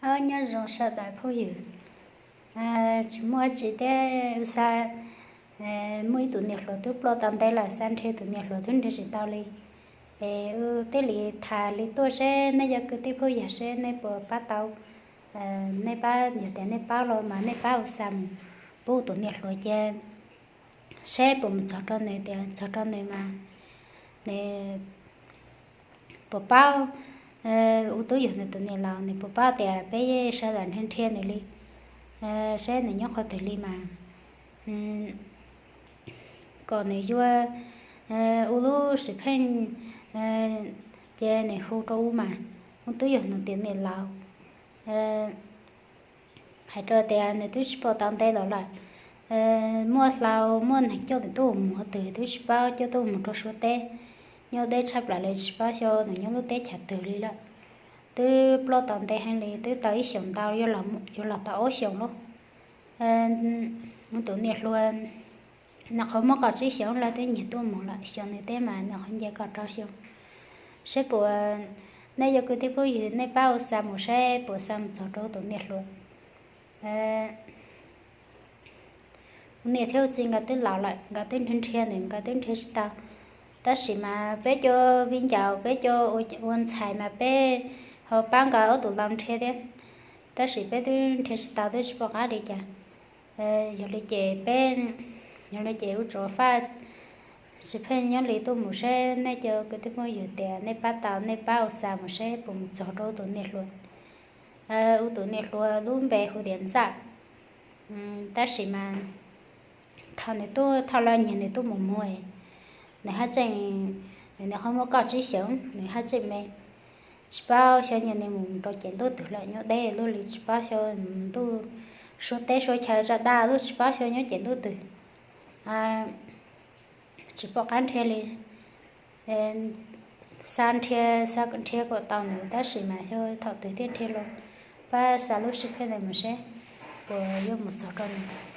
Ob, nyob zoo sawv daws phooj ywg. Tsis muaj tsi thiab, xa, muaj ib tug niam hluas twb ploj tau ntev lawm, xa nrhiav tus niam hluas twb nrhiav tsis tau li. Es wb thiaj li tham li tuaj seb nej cov kwv tij phooj ywg seb nej puas pab tau. Nej pab, yog tias nej pab los mas nej pab ua xa mus pub tus niam hluas ces seb puas mus txog rau nws, tias txog rau nws mas nws puas paub, wb twb yog nws tus niam laus, nws puas paub tias peb yeej sawv daws nrhiav nrhiav nws li, seb nws nyob qhov twg li mas kom nws yuav wb lub sim pheej, ces nws hu rau wb mas wb twb yog nws tus niam laus. Hais rau tias nws twb tsis pom tau ntev los lawm, muaj hlau muaj neeg coj nws tuaj mus qhov twg twb tsis paub, coj tuaj mus rau Suav teb. Nyob deb tshaj plaws li, tsis paub xyov nws nyob lub teb chaws twg li lawm. Twb ploj tau ntev heev li, twb tau ib xyoos ntau, yuav los tau ob xyoos lawm. Wb tus niam hluas, nws qhov muaj kaum tsib xyoos lawm, twb nyiag tuaj mus lawm, xyov nws teb mas nws qhov nce kaum rau xyoo. Seb puas, nej cov kwv tij phooj ywg nej pab ua xa mus seb puas xa mus txog rau tus niam hluas. Kuv niam thiab kuv txiv nkawd twb laus lawm, nkawd twb nrhiav nrhiav nws, nkawd twb nrhiav tsis tau. Tab sis mas peb cov viv ncaus, peb cov ua ntxhais mas peb ho pab nkawd ob tug laus nrhiav thiab, tab sis peb twb nrhiav tsis tau, twb tsis pom qab li cas. Yog li ces peb, yog li ces wb tsuas faj sim pheej nyob li tuaj mus seb nej cov kwv tij phooj ywg tias nej pab tau, nej pab ua xa mus seb puas mus txog rau wb tus niam hluas. Wb tus niam hluas lub npe hu tias Ntxawm. Tab sis mas thaum nws tuaj, thaum los nyiag nws tuaj mus mus, nws haj tseem, nws qhov muaj kaum tsib xyoos, nws haj tseem me. Tsis paub xyov nyiag nws mus rau ces ntuj twg lawm, nyob deb lub li, tsis paub xyov ntuj, Suav teb Suav chaw tsa daj lub, tsis paub xyov nyob ces ntuj twg. Tsis pom qab nrhiav li. Xa nrhiav, xa nrhiav kom tau nws, tab sis mas xyov thaum twg thiaj nrhiav los. Pab xa lub sim pheej ntawd mus seb puas yuav mus txog rau nws.